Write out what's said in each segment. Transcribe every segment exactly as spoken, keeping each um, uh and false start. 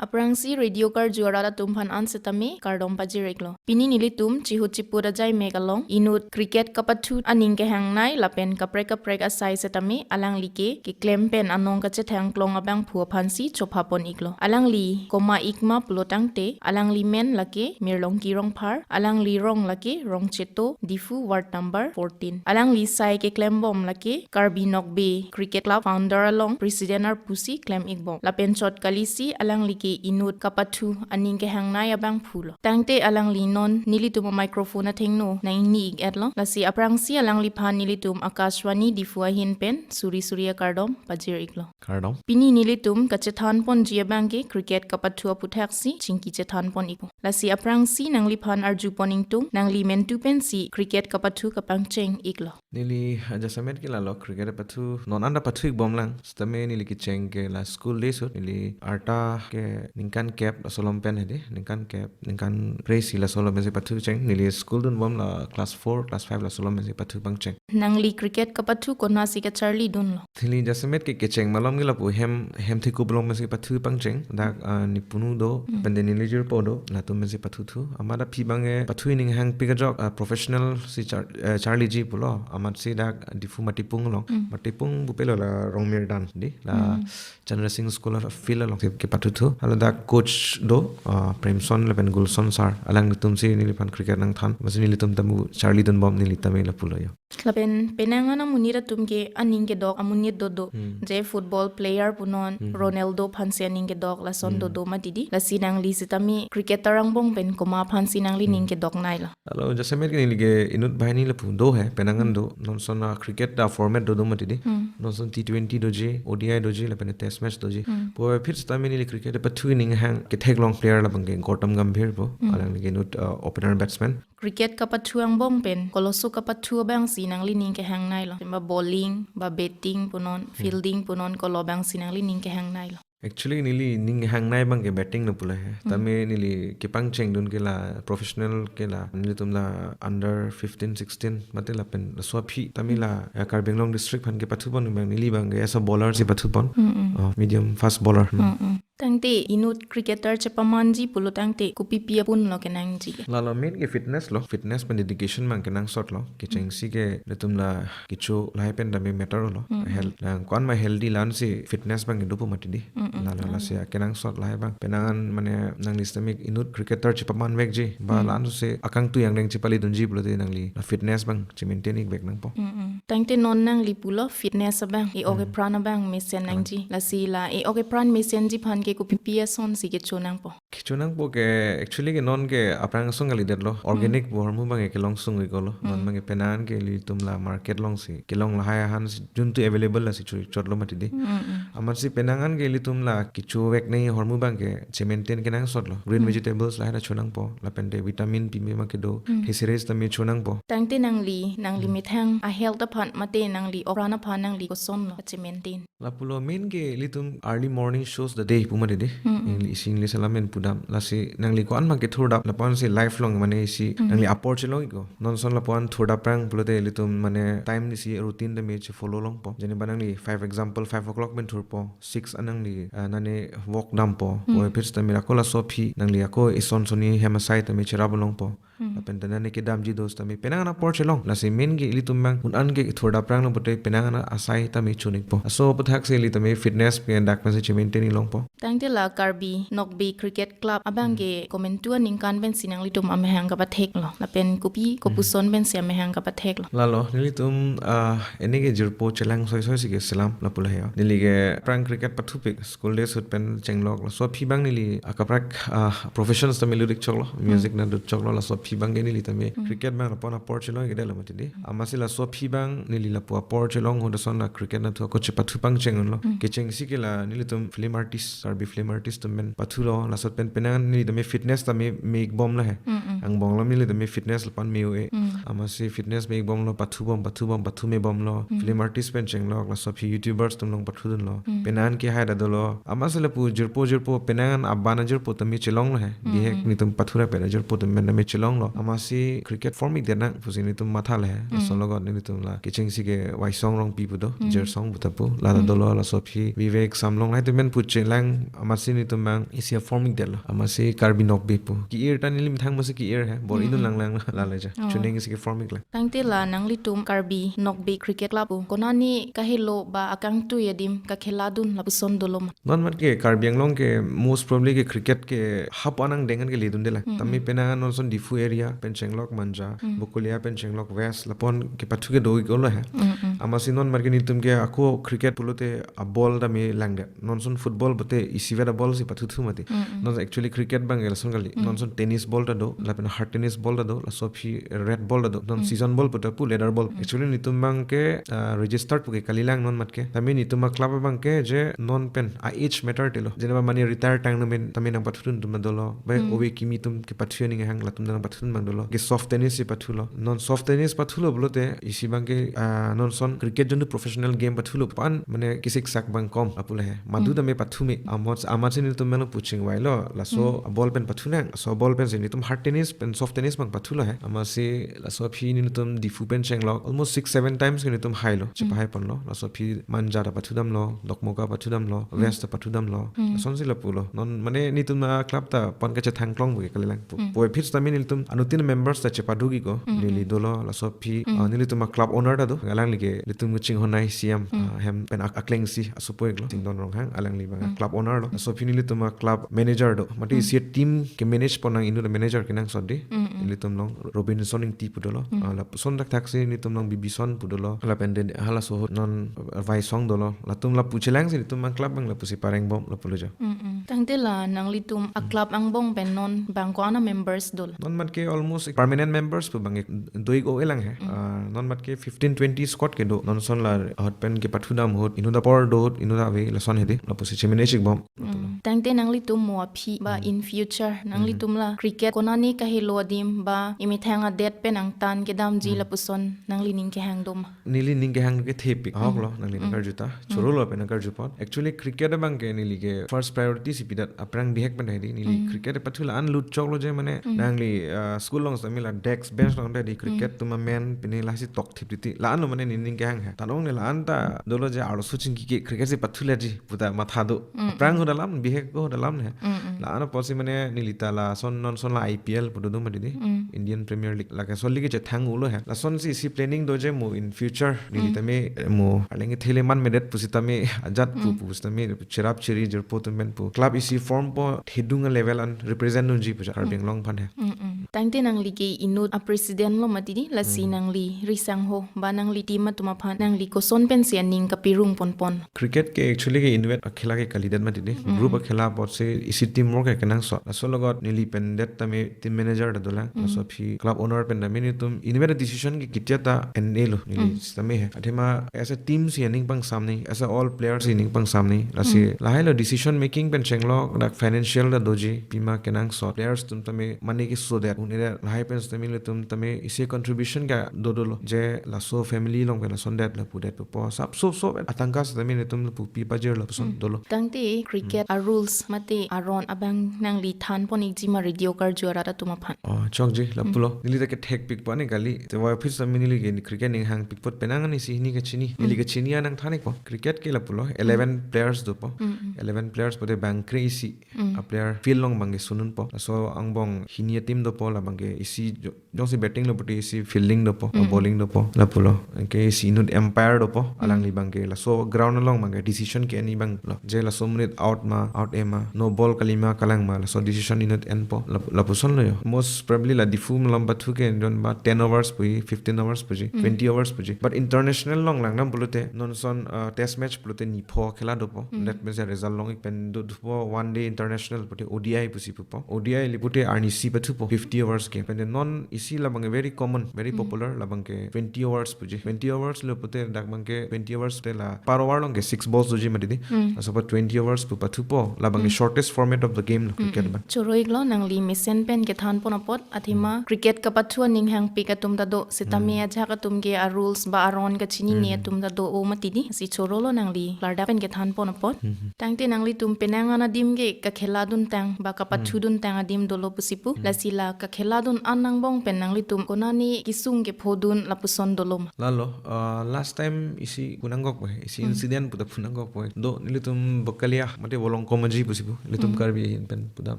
Aphrangsi radio karju arat atum aphan an setame kardom pajir-iklo. Pini nelitum chihut chiput ajai mek along inut cricket kapathu aning kehangnei lapen kaprek kaprek asai setame alangli ke keklem pen anong kachethang klong abangphu aphansi chophapon-iklo. Alangli koma-ik ma pulo tangte, alangli men lake Mirlongki Rongphar, alangli rong lake Rongcheto, Diphu ward number fourteen. Alangli sai keklembom lake Karbi Nokbe Cricket Club founder along president arpusi klem-ikbom. Lapen chot kalisi alangli ke inut kapathu aning kehangnei abangphulo. Tangte alangli non nelitum a-microphone athengno nang-ingni-ik-etlo. Lasi aphrangsi alangliphan nelitum Akashvani Diphu ahin pen suri suri akardom pajir-iklo. Kardom. Pini nelitum kachethanponji abang ke cricket kapathu aphuthaksi chingki chethanpon-ikpo. Lasi aphrangsi nangliphan arjupon ingtung, nangli mentu pensi cricket kapathu kapangcheng-iklo. Neli, ah, jasemet ke lalo cricket pathu non anta pathu-ikbomlang. Setame neli kecheng ke la school days ahut, neli arta ke ningkan kep laso along pen hedi, ningkan kep, ningkan phre-isi laso along pensi pathu cheng. Neli school dunbom la class four, class five laso along pensi pathu pangcheng. Nangli cricket kapathu konatsi kacharlidunlo? Neli jasemet ke kecheng malom ke lapu hem, hem thekup along pensi pathu pangcheng. Dak, ah, nepunu do, Hmm. lapen neli jirpo do, latum pensi pathuthu. Amat aphi abang ke pathu aning hangpik ajok, ah, professional si char-, eh, charliji pulo. Amatsi dak Diphu Matipung along. Hmm. Matipung pupelo la Rongmirdan di, la Hmm. Chandra Singh School of Field alongsi kepathuthu. Hala dak coach do, ah, Premson lapen Gulson sir. Alanglitumsi neliphan cricket nangthan. Amatsi nelitum tamu charlidunbom, neli tame lapulo jo. Lapen penang an amonit atum ke aning kedok amonit dodo. Hmm. Je football player punon, Hmm. Ronaldo aphansi aning kedok, lason Hmm. dodo mati di. Lasi nangli setame cricketer angbong pen koma aphansi nangli Hmm. ning kedokneilo? Alo, jasemet ke neli ke inut banghini lapu do he, penang an Hmm. do. Non ason a-cricket a-format dodo mati di. Hmm. Non ason T twenty doji, O D I doji, lapen test match doji. Hmm. Puvoiphit setame neli cricket pathu aning hang ketheklong player labang ke Gautam Gambhir po. Hmm. Alangli ke inut, ah, opener batsman. Cricket kapathu angbong pen koloso kapathu abangsi nangli ning kehangneilo? Ba bowling, ba batting punon, Hmm. fielding punon, kolo abangsi nangli ning kehangneilo? Actually, neli ning hangnei abang ke batting lo pulo he. Hmm. Tame neli kepangchengdun ke la professional ke la, nelitum la under fifteen, sixteen mate lapen laso aphi tame Hmm. la, eh, Karbi Anglong district aphan kepathupon abang, neli abang ke as a bowler si pathupon. Hmm, hmm. Oh, medium fast bowler. Hmm. Hmm, hmm. Tangte inut cricketer chepamanji pulo tangte kopipi apunlo kenangji? Lalo main ke fitness lo, fitness pen dedication abang kenangsotlo. Kechengsi ke latum la kecho lahai pen tame matter lo. Hmm, hmm. Health, nang ko-an ma healthy la-ansi fitness abang kedopo mati di. Hmm, hmm. Lalo Hmm. lasi akenangsot lahai abang. Penang an mane nangli setame inut cricketer chepamanvekji. Ba Hmm. la-ansi akangtui angdeng chepalidunji pulote nangli la fitness abang chemaintain-ikvek nangpo. Hmm, hmm. Tangte non nangli pulo fitness abang, e-ok Hmm. epran abang mesen Hmm. nangji. Lasi la e-ok epran mesenji aphan ke kopipi asonsi kecho nangpo? Kecho nangpo ke, actually ke non ke aphrang asong kalidetlo. Hmm. Organic pu ahormu abang ke kelong sung-iklo. Non Hmm. abang ke penang an ke ilitum la market alongsi kelong lahai ahan si juntu available lasi cho-, chotlo mati di. Hmm, hmm. Amatsi penang an ke ilitum la kechovek nangji ahormu abang ke chemaintain kenangsotlo. Green Hmm. vegetables lahai ta cho nangpo. Lapen te vitamin pime ma kedo. Hmm. Fisheries tame cho nangpo. Tangte nangli, nangli Hmm. methang a-health aphan mate nangli ok epran aphan nangli kosonlo chemaintain? Lapulo main ke ilitum early morning shows the day pu mati di. Hmm, hmm. Isi English alam pen pudam. Lasi nangli ko-an abang kethurdap, lapu-ansi lifelong mane isi Hmm. nangli apor chelong-iklo. Non ason lapu-an thurdaprang pulote ilitum mane time isi routine tame chefollow longpo. Jene ba nangli five example, five o'clock pen thurpo, six an nangli, ah, nane walk dampo. Hmm. Puvoiphit tame ako laso aphi nangli ako ison soni hem asai tame cherap longpo. Hmm. Lapen te nane kedamji dos tame penang an apor chelong. Lasi main ke ilitum abang un-an ke thurdapranglo pulote penang an asai tame cho-ikpo. Laso aputhaksi ili tame fitness pen dak pensi chemaintain-ik longpo. Tangte la Karbi Nokbe Cricket Club abang Hmm. ke komantu aningkan pensi nanglitum amahang kapatheklo? Lapen kopi Hmm. kopuson pensi amahang kapatheklo? Lalo, nelitum, ah, ene ke jirpo chelang soi soi si keselam lapulo he. Neli ke aphrang cricket pathupik, school days ahut pen chenglok, laso aphi abang neli akaprek, ah, professions tame lut-ik choklo, Hmm. music nangdut choklo, laso aphi abang ke neli tame Hmm. cricket abang lapu-an apor chelong-ik-etlo mati di. Hmm. Amatsi laso aphi abang neli lapu apor chelong ahut ason la cricket nangthu ako chepathu pangcheng-unlo. Hmm. Kechengsi ke la nelitum film artist, Karbi film artist atum pen pathulo, laso pen penang an neli tame fitness tame me-ikbomlo he. Hmm, hmm. Angbong alam neli tame fitness lapu-an me-o-e. Mm. Amatsi fitness me-ik bomlo, pathu bom, pathu bom, pathu me bomlo. Mm. Film artist pen chenglok, laso aphi YouTubers atum along pathudunlo. Mm. Penang ke hai ta dolo. Amatsi lapu jirpo jirpo, penang an aban ajirpo tame chelonglo he. Mm, Bihek mm. netum pathu ra pen ajirpo tame tame chelonglo. Amatsi cricket form-ik det nang pusi netum matha le he. Mm. Laso alogot netum la kechengsi ke Waisong Rongpi pu do, Mm. Jersong pu ta pu. La ta Mm. dolo laso aphi Vivek Samlong lahai atum pen pu chelang amatsi netum abang isi form-ik detlo. Amatsi Karbi Nokbe pu. Ke-ir ta neli methang amatsi ke-ir he. Bor Mm, inut mm. lang lang la la ja. Oh. Chuning si ke form-ik lang. Tangte la nanglitum Karbi Nokbe Cricket Club pu konane kahelo ba akangtui adim kakheladun lapuson dolo ma? Non mat ke Karbi Anglong ke most probably ke cricket ke hap anang dengan ke ledunde lang. Mm, Tame mm. penang non ason Diphu area pen chenglok Manja, Mm. Bokolia pen chenglok West, lapu-an kepathu ke do-ik olo he. Mm, mm. Amatsi non mat ke netum ke ako cricket pulote a-ball tame langdet. Non ason football pute isivet a-ball si pathuthu mati. Mm, mm. Non actually cricket abang ke lason kali. Mm. Non ason tennis ball ta do, lapen hard tennis ball ta do, laso aphi red ball ta do. Non Mm. season ball pu ta pu leather ball. Mm. Actually netum abang ke, ah, registered pu ke kalilang non mat ke. Tame netum a-club abang ke je non pen a-age matter te lo. Jenaba mane retire tang namen tame nangpathudun atum dolo. Ba Mm. ove kimi atum kepathu aning hang latum nangpathudun abang dolo. Ke soft tennis si pathulo. Non soft tennis pathulo pulote isi abang ke, ah, non ason cricket jonu professional game pathulo pu-an mane kisik sak abang kom lapu le he. Madu Mm. tame pathu me. Amat amatsi netum melo puching vailo. Laso Mm. a-ball pen pathu nang. Laso a-ball pen si netum hard tennis pen soft tennis abang pathulo he. Amatsi laso aphi netum Diphu pen chenglok almost six seven times ke netum hailo. Mm. Chepahai ponlo. Laso aphi Manja ta pathudamlo, Dokmoka pathudamlo, Mm. West ta pathudamlo. Mm. Lasonsi lapulo. Non mane netum a-club ta pon kachethang klong pu ke kalilang pu. Mm. Puvoiphit tame netum anuttin members ta chepaduk-ik ko. Mm, Neli mm. dolo, laso aphi, Mm. ah, nelitum a-club owner ta do. Alangli ke netum kachinghon ai C M, Mm. ah, hem pen ak-, akleng si asopo-iklo. Singdon Ronghang, alangli abang Mm. club owner lo. Laso aphi nelitum a-club manager do. Mate Mm. isi team ke-manage pon nang inut a-manager kenangsot dei. Mm, mm. Nelitum along Robinson Ingti pu dolo. Mm. Ah, lapuson thakthak si netum along Bibison pu dolo. Lapen den halaso ahut non Vaisong dolo. Latum lapu chelang si netum a-club abang lapusi pareng bom lapulo jo. Mm, mm. Tangte la nanglitum a-club angbong pen non bang ko-an a-members dolo? Non mat ke almost permanent members pu abang ke do-ik o-e lang he. Mm. Ah, non mat ke fifteen twenty squad ke do. Non ason la ahut pen kepathudam ahut, inut apor do ahut, inut ave lason he dei. Lapusi che-manage-ik bom. Mm. Tangte nanglitum mo aphi ba Mm. in future Mm. nanglitum la cricket konane kahelo adim ba emethang adet pen angtan kedamji Mm. lapuson nangli ning kehang do ma? Neli ning kehang ke thepik. Ahok Mm. lo, nangli Mm. nangkarju ta. Mm. Chorolo pen nangkarju pon. Actually, cricket abang ke neli ke first priority si pidet, aphrang bihek pen hedi. Neli Mm. cricket pathu la-an lut choklo je mane Mm. nangli, ah, school along sitame la desk bench along ta hedi cricket Mm. atum amen pine lasi tokthip titi. La-an lo mane neli ning kehang he. Talong ne la-an ta dolo je arloso chingki ke cricket si pathu le ji pu ta matha do. Mm. Aphrang ahut alam, bihek ahut alam ne. Mm, mm. La-an apotsi mane neli ta lason non ason la I P L pu do do mati dei. Mm. Indian Premier League. Lake soli ke chethang ulo he. Lasonsi isi planning do je mo in future. Neli Mm. tame, eh, mo arleng thele man medet pusitame ajat pu Mm. pusitame cherap cheri jirpo atum pen pu club isi form po thedung a-level an represent dunji pu ja Karbi Mm. Anglong aphan he. Mm, mm. Tangte nangli ke inut a-president lo mati dei, lasi Mm. nangli risang ho ba nangli team atum aphan nangli koson pensi aning kapirung ponpon? Cricket ke actually ke inutvet akhela ke kalidet mati dei. Mm. Group akhela apotsi isi teamwork ke kenangsot. Laso alogot neli pen det tame team manager ta dolang. Mm. Laso aphi club owner pen tame netum inutvet a-decision ke ketia ta en-elo neli Mm. sitame he. Athema as a team si aning pangsamji, as a all players si aning pangsamji. Lasi Mm. lahai lo decision making pen chenglok dak financial ta doji, pima kenangsot. Players atum tame mane keso det, un-edet lahai pen sitame netum tame isi contribution ke do dolo. Je laso family along pen lason det lapu det pu po. Sap sop sop atangka sitame netum lapu pi pajirlo puson Mm. dolo. Tangte cricket Mm. a-rules mate aron abang nangli than pon-ikji ma radio karju arat atum aphan? Oh, chokji, lapulo. Mm. Neli ta kethekpik po ne kali. Te puvoiphit sitame neli ke cricket ning hangpik apot penang ani si hini kachini. Neli Mm. kachini anang than-ik po. Cricket ke lapulo, Mm. eleven players dopo. Mm, mm. Eleven players pote bang kre-isi Mm. a-player field along abang ke sundunpo. Laso angbong hini a-team dopo, labang ke isi jo-, jongsi batting lo pute isi fielding dopo, Mm. bowling dopo, lapulo. Anke isi inut umpire dopo, Mm. alangli abang ke laso ground along abang ke decision ke-enji abang lo. Je laso monit out ma, out-e ma, no ball kali ma, kalang ma, laso decision inut enpo, lap-, lapuson lo jo. Most probably la Diphu malom pathu ke jon ba ten overs puji, fifteen overs puji, Mm. twenty overs puji. But international along langdam pulote, non ason, uh, test match pulote nipho khela dopo. Mm. That means result long-ik pen do, dopo one day international pute O D I pusi pupo. O D I le pute arnisi pathupo. Fifty Overs game. Pende non isi labang ke very common, very popular, labang ke twenty overs puji. Twenty overs lo pute dak bang ke twenty overs te la per over along ke six balls doji mati di. Laso pa twenty overs pu pathupo, labang ke shortest format of the game lo cricket bang. Choro-iklo, nangli mesen pen kethan pon apot, athema cricket kapathu aning hangpik atum ta do, sitame ajahak atum ke a rules ba aron kachinine atum ta do-o mati di. Si choro lo nangli larda pen kethan pon apot. Tangte nanglitum penang an adim ke kakhela duntang ba kapathu duntang adim dolo pusi pu. Lasi la kakhela dun an angbong pen nanglitum konane kesung kepho dun lapuson dolo ma? Lalo, uh, last time isi punangkok po, isi incident puta punangkok po. Do nelitum Bokalia, mate Volongkom Aji pusi pu, nelitum Karbi ahin pen pudam.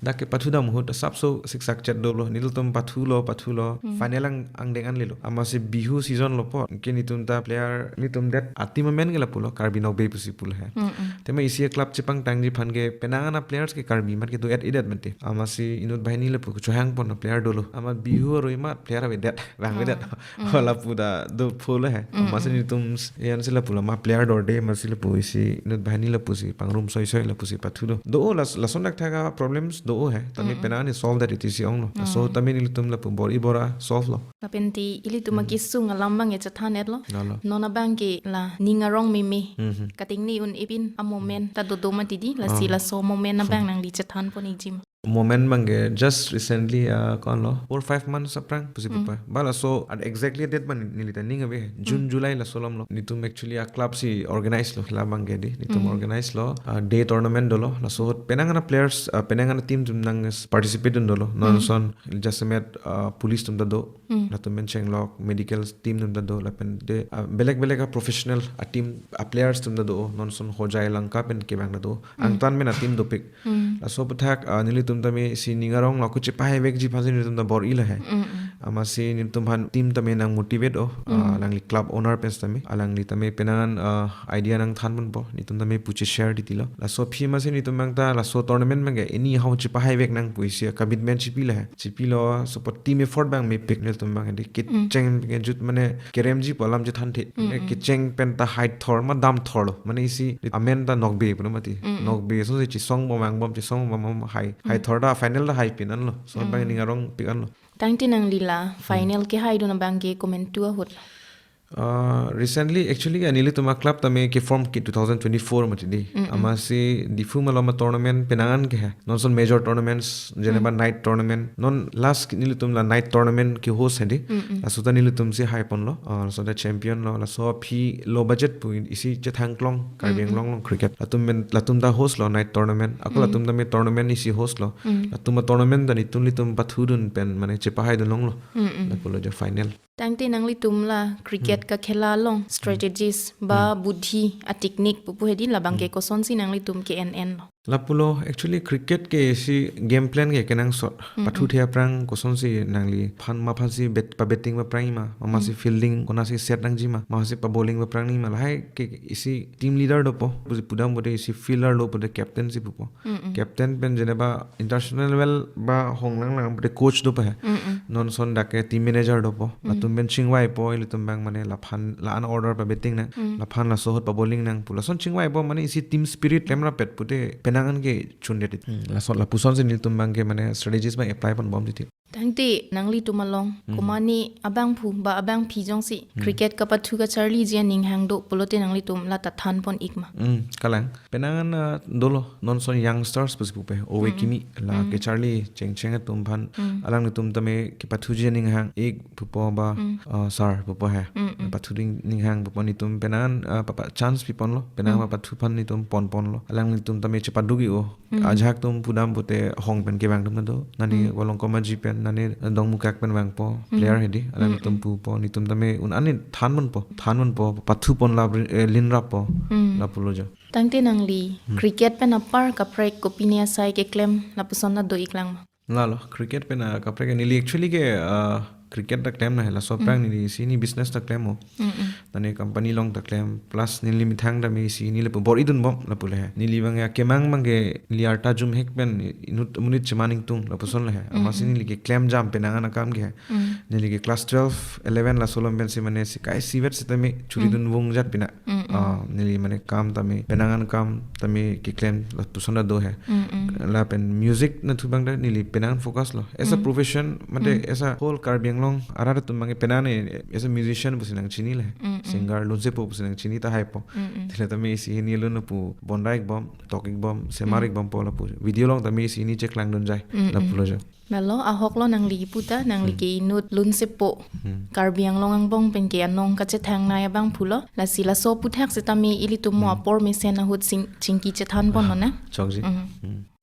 Dak ke pathu dam ahut sapso siksak chet dolo. Nelitum pathulo, pathulo. Final ang angdeng an lelo. Amatsi Bihu season lo po. Ke nelitum ta player, nelitum det a team amen ke lapulo, Karbi Nokbe pusi pulo he. Tema isi a club chepangtangji aphan ke penang an a players ke Karbi amat ke do-et-edet mate. Amatsi inut banghini lapu chohang pon a player dolo. Amat Bihu arui amat player avedet, vangvedet. Lapu ta do pholo he. Amatsi nelitum s-, yan si lapulo, ma player dorde, amatsi lapu isi inut banghini lapusi pangrum soisoi lapusi pathulo. Do-o las-, lason dak thak a problems do-o he. Tame penang an solve det iti si onglo. Laso tame nelitum lapu bor-i bor-a solve lo. Lapen te ilitum akesung alam bang e chethan-etlo. Lalo. Non abang ke la ning arong meme. Kating ni un ipin a moment ta dodo mati di, lasi laso moment abang nangli chethan pon-ikji ma? Moment bang ke just recently, uh, konlo, four five months aphrang pusi pupa. Ba laso at exactly date bang neli ta ning ave. June, July laso alam lo. Nelitum actually a club si organize lo, khela bang ke di. Nelitum organize lo, uh, day tournament dolo. Laso ahut penang an a players, uh, penang an a team atum nang participate dun dolo. Non son, jasemet, uh, police atum ta do. Latum pen chenglok, medical team atum ta do, lapen de, ah, belek belek a professional a team, a players atum ta do, non son Hojai Lanka pen kevang ta do, angtan pen a team dopik. Laso aputhak, ah, nelitum tame si ning arong lo, kuche pahai vekji aphan si nelitum ta bor-i lo he. Amatsi nelitum aphan team tame nang motivate o, ah, alangli club owner pen tame, alangli tame penang an, ah, idea nang than ponpo, nelitum tame puche share titi lo. Laso aphi amatsi nelitum bang ta laso tournament bang ke anyhow chepahai vek nang pu isi a commitment chipilo he. Chipilo, support team effort bang mepik nelitum bang di. Kecheng kejut mane keremji pu alam chethan the. Mane kecheng pen ta hai thor ma dam thor lo. Mane isi amen ta Nokbe pulo mati. Nokbe so si chisong bom angbom chisong bom bom hai. Hai thor ta final ta hai pin anlo. So bang ning arong pik anlo. Tangte nangli la final kehai dun abang ke komantu ahut? Uh, recently, actually, nelitum a club tame keform ke two thousand twenty-four mati di. Amatsi Diphu malom a tournament penang an ke he. Non son major tournaments, jeneba night tournament. Non last nelitum la night tournament ke host he di. Laso ta nelitum si hai ponlo. Uh, laso ta champion lo. Laso aphi low budget pu isi chethang klong, Karbi Anglong along cricket. Latum pen, latum ta host lo night tournament. Ako latum tame tournament isi host lo. Latum a tournament ta nelitum nelitum pathu dun pen mane chepahai dun longlo. Lapulo jo final. Tangte nanglitum la cricket kakhela along strategies ba budhi a technique pupu he di, labang ke kosonsi nanglitum ke-en-enlo? Lapulo, actually cricket ke isi game plan ke kenangsot. Pathuthe aphrang kosonsi nangli phan ma phansi bet, pa batting ma aphrang ma, ma masi fielding konatsi set nangji ma, ma masi pa bowling ma aphrang ma, lahai ke isi team leader dopo, pusi pudam pute isi fielder lo pute captain si pupo. Captain pen jeneba international level ba hong lang lang pute coach dopo he. Non son dak ke team manager dopo. Latum pen chingvaipo, ilitum bang mane laphan la-an order pa batting nang, laphan laso ahut pa bowling nang pu. Lason chingvaipo mane isi team spirit klem rapet pute penang an ke chundet. Lason lapuson si nelitum bang ke mane strategies bang apply ponbom titi. Tangte nanglitum along, komane abangphu ba abangpi jongsi cricket kapathu kacharliji aning hang do pulote nanglitum la ta than pon-ik ma? Hmm, kalang. Penang an, ah, dolo, non son youngsters pusi pupe, ove kimi, la kacharli chengcheng atum aphan, alanglitum tame kepathuji aning hang, ik pupo ba, ah, sir pupo he. Pathu ding ning hang pupo, nelitum penang an, ah, papa chance pi ponlo, penang an papathu aphan nelitum pon ponlo. Alanglitum tame chepaduk-i o. Ajahak atum pudam pute hong pen kevang atum ta do. Nani Volongkom Aji pen, nani Dongmukak pen vangpo, player he di. Alanglitum pupo, nelitum tame un-an ni than ponpo, than ponpo, pathu pon la, eh, lin rappo, lapulo jo. Tangte nangli cricket pen apar kaprek kopine asai keklem lapuson ta do-ik lang ma? Lalo, cricket pen, ah, kaprek neli actually ke, ah, cricket ta klem nang he, laso aphrang neli isi ni business ta klem o. Mane company along ta klem, plus neli methang tame isi hini lapu bor-idun bom lapu le he. Neli abang akemang abangke neli arta jumhek pen inut monit cheman ingtung lapuson le he. Amatsi neli keklem jam penang an akam ke he. Neli ke class twelve, eleven laso along pensi mane si kai sivet setame churi dun vung jat pina. Ah, neli mane kam tame, penang an kam tame keklem lapuson ta do he. Lapen music nathu abang ta neli penang an focus lo. As a profession, mate as a whole Karbi Anglong arat atum abangke penang an as a musician pusi nangchini le he. Singer lunsepo pusi nangchini tahai po. Tile tame isi hini alun lapu bondai bom, tok-ik bom, semar-ik bom po lapu. Video along tame isi hini cheklang dunjai lapulo jo. Lalo ahok lo nangli puta, nangli ke inut lunsepo. Karbi Anglong angbong pen ke anong kachethangnei abang pulo. Lasi laso aputhak setame ilitum mo apor mesen ahut sing chingki chethan pon lo na. Chokji.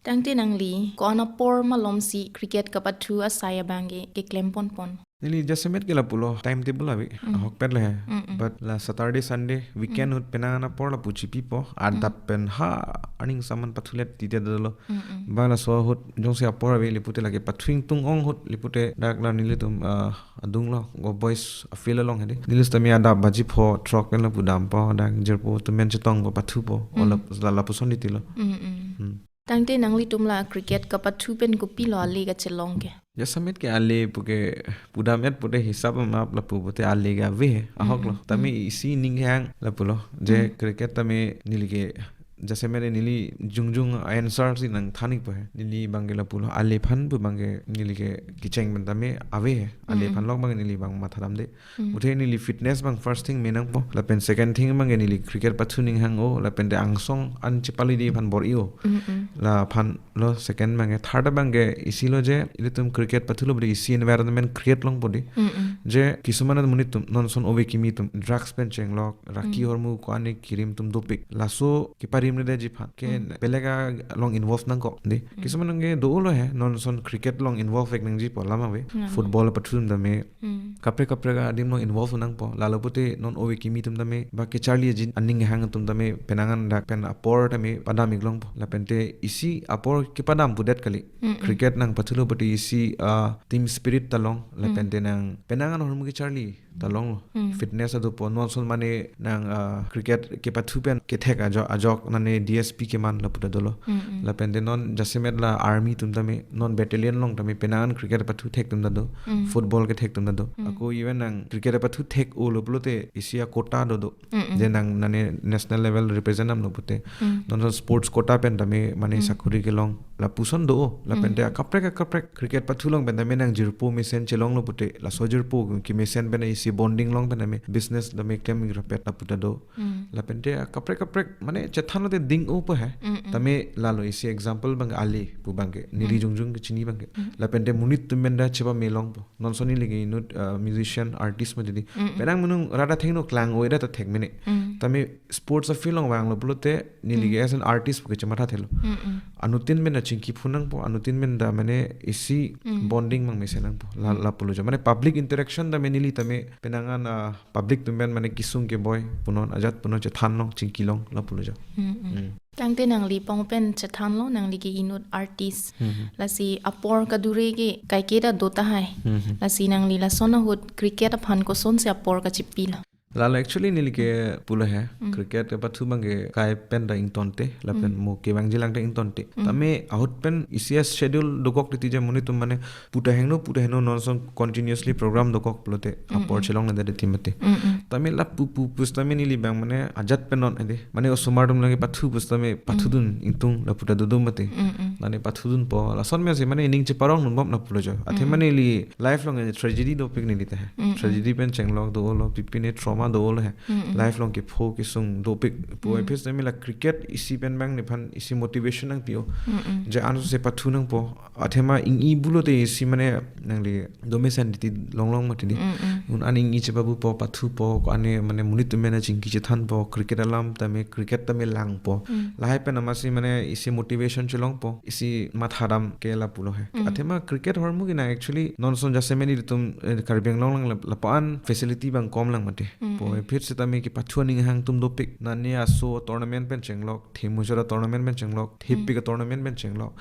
Tangte nangli ko-an apor malomsi cricket kapathu asai abangke keklem ponpon? Neli jasemet ke lapulo, timetable ave, ahokpet le he. But la Saturday, Sunday, weekend ahut penang an apor lapu chipipo, adap pen ha aning saman pathulet tite dolo. Ba laso ahut jongsi apor ave lipute lake pathu ingtung ong ahut lipute dak la nelitum, ah, adung lo, go boys afield along hedi. Neli setame adap baji pho throk pen lapu dampo, dak jirpo atum pen chetongpo pathupo, o la, la lapuson titilo. Tangte nanglitum la cricket kapathu pen kopilo ale kachelong ke? Jasemet ke ale puke pudam-et pute hisap amap lapu pute ale ke ave he, ahok lo. Tame isi ninghang lapulo. Je cricket tame neli ke jasemet neli jongjong answer si nangthan-ikpo he. Neli abangke lapulo. Ale aphan pu abangke neli ke kecheng pen tame ave he. Ale aphan lok abangke neli abang matha damde. Athe neli fitness abang first thing me nangpo. Lapen second thing abangke neli cricket pathu ninghang-o. Lapen te angsong an chepalidi aphan bor-i-o. Laphan lo second abangke. Third abangke isi lo je ilitum cricket pathulo pute isi environment create longpo di. Je kisuman amonit atum non ason ove kimi atum drugs pen chenglok, raki hormu ko-an kirim atum dopik. Laso keparimredetji aphan ke beleg along involve nangkok di. Kisuman abangke do-o lo he, non ason cricket along involve-ik nangjipo alam ave. Football pathu atum tame kaprek kaprek adim along involve nangpo. Lalo pute non ove kimi atum tame ba kecharli ajin aning hang atum tame penang an dak pen apor tame padam-ik longpo. Lapen te isi apor kepadam pudet kali. Cricket nangpathulo pute isi, ah, team spirit ta long. Lapen te nang penang an ahormu kecharli ta longlo. Fitness adopo. Non ason mane nang, ah, cricket kepathu pen kethek ajok, ajok nane D S P keman lapu ta dolo. Lapen te non jasemet la army atum tame non battalion along tame penang an cricket pathu thek atum ta do. Football kethek atum ta do. Ako even nang cricket pathu thek-o lo pulote isi a-quota do do. Je nang nane national level represent damlo pute. Non ason sports quota pen tame mane sakuri kelong lapuson do-o. Lapen te akaprek akaprek cricket pathu along pen tame nang jirpo mesen chelonglo pute. Laso jirpo kemesen pen isi bonding along pen tame business tame klem-ik rapet lapu ta do. Lapen te akaprek akaprek mane chethan lote ding-opo he. Tame lalo isi example abang ale pu abangke. Neli jongjong kechini abangke. Lapen te monit atum pen ta chepame longpo. Non ason neli ke inut, ah, musician, artist mati di. Penang menung rada thengno klang-o eda ta thek mene. Tame sports afield along vanglo pulote neli ke as an artist puke chematha thelo. Anuttin pen ta chingki phun nangpo, anuttin pen ta mane isi bonding abang mesen nangpo. La, lapulo jo. Mane public interaction tame neli tame penang an, ah, public atum pen mane kesung keboi punon, ajat punon chethan long, chingki long lapulo jo. Tangte nangli pong pen chethanlo, nangli ke inut artist. Lasi apor kadure ke kaike ta do tahai. Lasi nangli lason ahut cricket aphan kosonsi apor kachipilo? Lalo actually neli ke pulo he. Cricket kepathu abangke kai pen ta ingtonte, lapen mo kevangjilang ta ingtonte. Tame ahut pen isi a-schedule dokok titi je monit atum mane pu ta heno, pu ta heno non ason continuously program dokok pulote apor chelongledetji mati. Tame lapu pu pusitame neli abang mane ajat pen non ede. Mane osomar atum lake pathu pusitame pathudun ingtung lapu ta dodo mati. Mane pathudunpo. Lason mesi mane ining cheparong dunbom lapulo jo. Athe mane neli life along tragedy dopik neli ta he. Tragedy pen chenglok dolo, pipine trauma dolo he. Life along kepho kesung dopik. Pu ephis tame la cricket isi pen abang nephan isi motivation nangpi-o. Je anso se pathu nangpo. Athema ing-i pulote isi mane nangli domesen titi longlong mati di. Un an ing-i chepabupo, pathupo, ko-an mane monit atum pen chingki chethanpo, cricket alam tame, cricket tame langpo. Lahai pen amatsi mane isi motivation chelongpo, isi matha dam ke lapulo he. Athema cricket ahormu ke nang actually non ason jasemet nelitum, eh, Karbi Anglong along lap-, lapu-an facility abang kom lang mati. Pu ephit setame kepathu aning hang atum dopik. Nane aso tournament pen chenglok, themu chora tournament pen chenglok, thepik a-tournament pen chenglok.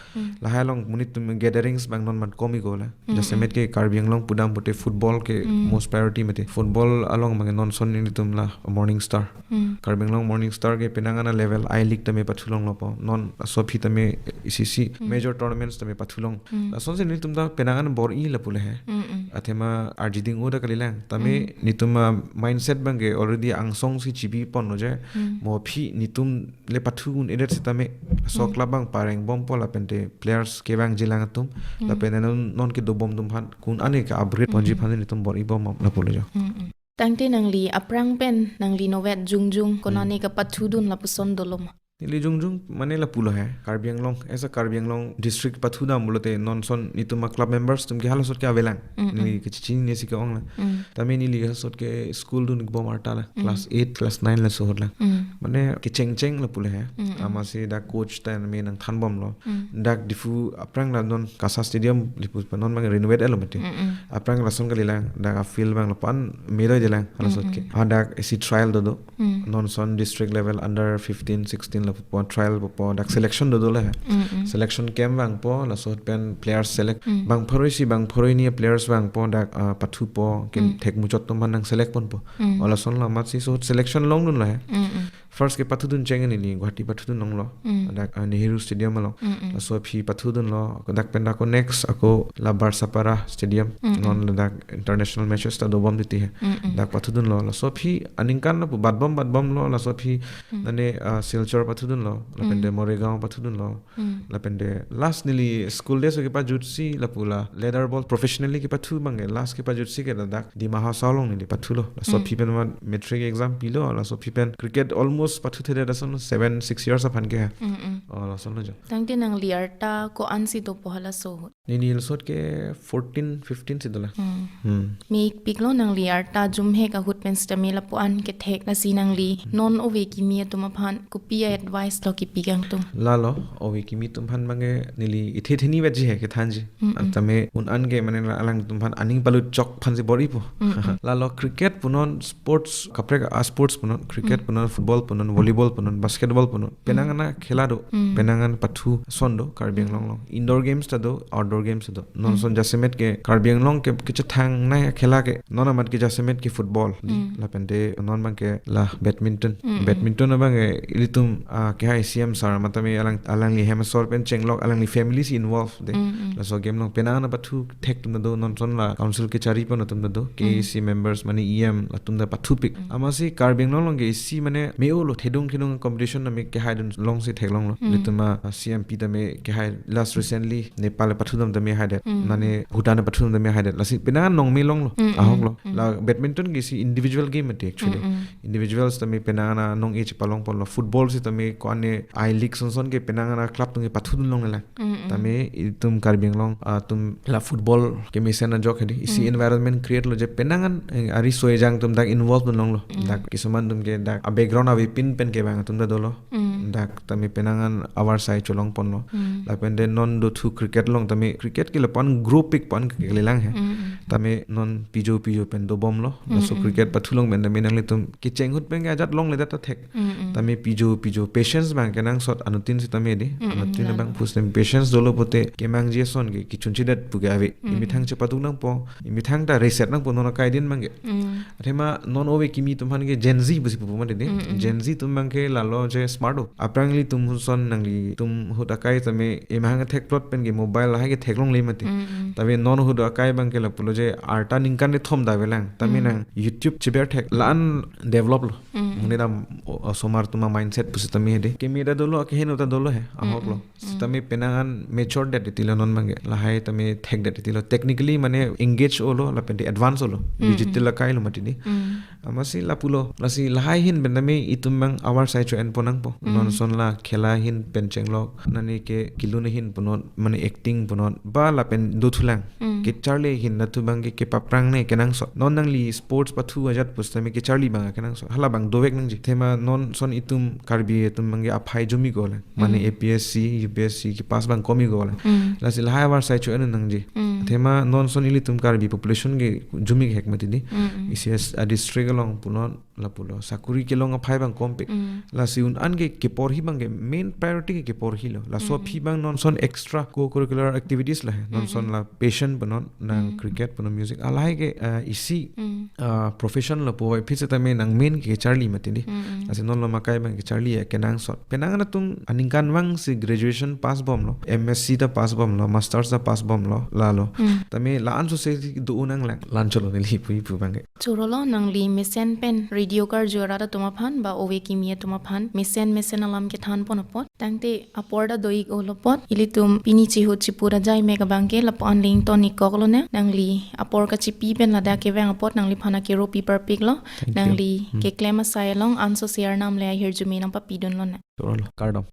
Lahai along monit atum gatherings abang non mat kom-ik-o la. Jasemet ke Karbi Anglong pudam pute football ke most priority mate. Football along abang non son nelitum la Morning Star. Hmm. Karbi Anglong Morning Star ke penang an a-level I-League tame pathulonglo po. Non laso aphi tame isi isi Hmm. major tournaments tame pathulong. Hmm. Lasonsi nelitum ta penang an bor-i lapu le he. Hmm, hmm. Athema arjiding o ta kalilang. Tame Hmm. nelitum a-mindset abang ke already angsong si chibi ponlo je. Hmm. Mo aphi nelitum le pathu un-edet sitame. So Hmm. club abang pareng bompo lapente players kevangjilang atum. Hmm. Lapente non, non kedo bom atum aphan ko-an ke upgrade ponji Hmm. aphan nelitum bor-i bom lapulo jo. Hmm, hmm. Tangte nangli aphrang pen nangli novet jongjong konane Hmm. kapathudun lapuson dolo ma? Neli jongjong mane lapulo he. Karbi Anglong, as a Karbi Anglong district pathudam pulote non son nelitum a-club members atum ke halasot ke avelang. Mm, Neli mm. kechechinine si ke-ong lang. Mm. Tame neli halasot ke school dun bom arta la. Mm. Class eight, class nine laso ahut lang. Mm. Mane kechengcheng lapulo he. Mm, mm. Amatsi dak coach ta me nangthan bomlo. Mm. Dak Diphu aphrang la non KASA Stadium Diphu pa non abang renovate etlo mate. Mm, mm. Aphrang lason kalilang, dak a-field abang lapu-an medoidelang halasot ke. Mm, mm. Hadak isi trial dodo. Mm. Non son district level under fifteen, sixteen lapu trial pupo, dak selection dodo le he. Mm, mm. Selection camp vangpo, laso ahut pen players select. Mm. Bang pharo isi, bang pharo hini players vangpo, dak, ah, pathupo, ke Mm. thek muchot atum aphan nangselect ponpo. Mm. O lason la amatsi laso ahut selection longdunlo he. Mm, mm. First ke pathudun cheng neli Guwahati pathudun longlo. Mm. Dak, ah, Nehru Stadium along. Mm, mm. Laso aphi pathudunlo. Dak pen dak ako next ako la Barsapara Stadium. Mm, mm. Non ladak international matches ta dobom titi he. Mm, mm. Dak pathudunlo. Laso aphi aningkan lapu batbom batbomlo. Laso aphi Mm. nane, ah, Silchar pathudunlo. Lapente Mm. Morigaon pathudunlo. Mm. Lapente last neli school days kepajutsi lapu la leather ball professionally kepathu abang ke last kepajutsi ke ladak Dima Hasao along neli pathulo. Laso Mm. aphi pen mat matric exam pilo, laso aphi pen cricket almost pathuthedet ason seven, six years aphan ke. Mm, mm. Oh, lasonlo jo. Tangte nangli arta ko-ansi dopo halaso ahut? Neli lasot ke fourteen, fifteen si dolang. Mm. Hmm. Me-ikpiklo nangli arta jumhek ahut pen sitame lapu-an kethek lasi nangli non ove kimi atum aphan kopi a-advice lo kipi kangtung? Lalo, ove kimi atum aphan abang ke neli ithe theni vetji he kethanji. Mm, mm. Tame un-an ke mane la alangtum aphan aning palut chok aphansi bor-ipo. Mm, mm. Lalo cricket punon sports, kaprek a-sports punon, cricket Mm. punon, football punon, volleyball punon, basketball punon. Penang Mm. an akhela do, Mm. penang an pathu ason do, Karbi Mm. Anglong along. Indoor games ta do, outdoor games ta do. Non Mm. son jasemet ke, Karbi Anglong ke, kechethangnei akhela ke, non amat ke jasemet ke football. Di, Mm. lapente non abang ke la badminton. Mm, mm. Badminton abang ke, ilitum, ah, kehai C M sir, matame alang, alangli hem asor pen chenglok, alangli family si involve de. Mm, mm. Laso game along penang an pathu thek atum ta do, non son la council kechari pon atum ta do, Mm. K A C members mane E M atum ta pathupik. Mm. Amatsi Karbi Anglong along ke isi mane me-olo thedung thedung competition tame kehaidun longsi theklonglo. Mm. Ilitum a-C M P tame kehai last recently Nepal pathudam tame haidet. Mm. Mane Bhutan pathudam tame haidet. Lasi penang an nong me longlo. Mm, mm. Ahoklo. Mm. La badminton ke isi individual game mati actually. Mm, mm. Individuals tame penang an nong-e chepalong ponlo. Football sitame ko-an ne I-League son son ke penang an club atum ke pathudun longlelang. Mm, mm. Tame itum Karbi Anglong, ah, atum la football kemesen ajok hedi. Isi Mm. environment create lo je penang an, eh, ariso ejang atum dak involve dun longlo. Mm. Dak kisuman atum ke dak a-background avepin pen kevang atum ta dolo. Mm. Dak tame penang an avarsai cholong ponlo. Mm. Lapente non dothu cricket along tame cricket ke lapu-an group pik pu-an kelelang he. Mm, mm. Tame non pijo pijo pen dobomlo. Mm, Laso mm. cricket pathulong pen tame nanglitum kecheng ahut pen ke ajat longledet ta thek. Mm, mm. Tame pijo pijo patience abang kenangsot anuttin sitame di. Mm, mm, Anuttin lalo. abang pus tame patience dolo pote kemangji ason ke kechunchedet pu ke ave. Mm, Imethang mm. chepaduk nangpo, imethang ta reset nangpo non akai din abang ke. Mm. Athema non ove kimi atum aphan ke Gen Z pusi pupu mati di. Mm, mm. Gen Z atum abang ke lalo je smart o. Aphrang ilitum ason nanglitum ahut akai tame imethang thekplot pen ke mobile lahai ke theklongle mati. Mm, mm. Tame non ahut akai abang ke lapulo je arta ningkan kethom ta avelang. Tame Mm. nang YouTube cheber thek la-an develop lo. Mm. Mane dam o-, osomar atum a-mindset pusitame hedi. Keme ta dolo, keheno ta dolo he, Mm, ahoklo. mm, mm. Sitame penang an mature det titilo non abang ke. Lahai tame thek det titilo. Technically mane engage olo, lapente advance olo. Mm, Digital mm. akai lo mati di. Mm. Amatsi lapulo. Lasi lahai ahin pen tame itum abang avarsai cho-en pon nangpo. Mm. Non son la khela ahin pen chenglok. Nane ke kelun ahin punon, mane acting punon. Ba lapen dothulang. Mm. Kecharli ahin latum abang ke kepaprangne kenangsot. Non nangli sports pathu ajat pusitame kecharli abang kenangsot. Hala abang dovek nangji. Athema non son itum Karbi atum abang ke aphai jomi ko lang. Mane Mm. A P S C, U P S C kepass abang komi ko lang. Mm. Lasi lahai avarsai cho-en nangji. Mm. Athema non son ilitum Karbi population ke jumi hek mati di. Mm, mm. Isi as a district along punon lapulo. Sakuri kelong aphai abang kompik. Mm. Lasi un-an ke keporhi abang ke main priority ke keporhi lo. Laso Mm, aphi mm. abang non son extra co-curricular activities lahai. Non Mm, son mm. la passion punon nang Mm. cricket punon music. Alahai ke, eh, isi, Mm. eh, profession lo puvoiphit setame nang main ke charli mati di. Mm, mm. Lasi non lo makai abang ke charli ya kenangsot. Penang atum aningkanvang si graduation pass bomlo, M S C ta pass bomlo, masters ta pass bomlo, lalo. Mm. Tame la-an sose do-un nanglang. La-an cholo neli pu ipu abang ke. Chorolo nangli mesen pen radio karju arat atum aphan ba ove kimi atum aphan mesen mesen alam kethan pon apot. Tangte apor ta do-ik olo apot. Ilitum pini chihut chipu ra jai mek abang ke lapu-an ling ton-ik kok lonang. Nangli apor kachipi pen ladak kevang apot nangliphan akero pi parpik lo. Thank you. Nangli Hmm. keklem asai along anso share nam le ahirjume nangpapidun lonang. Chorolo. Kardom.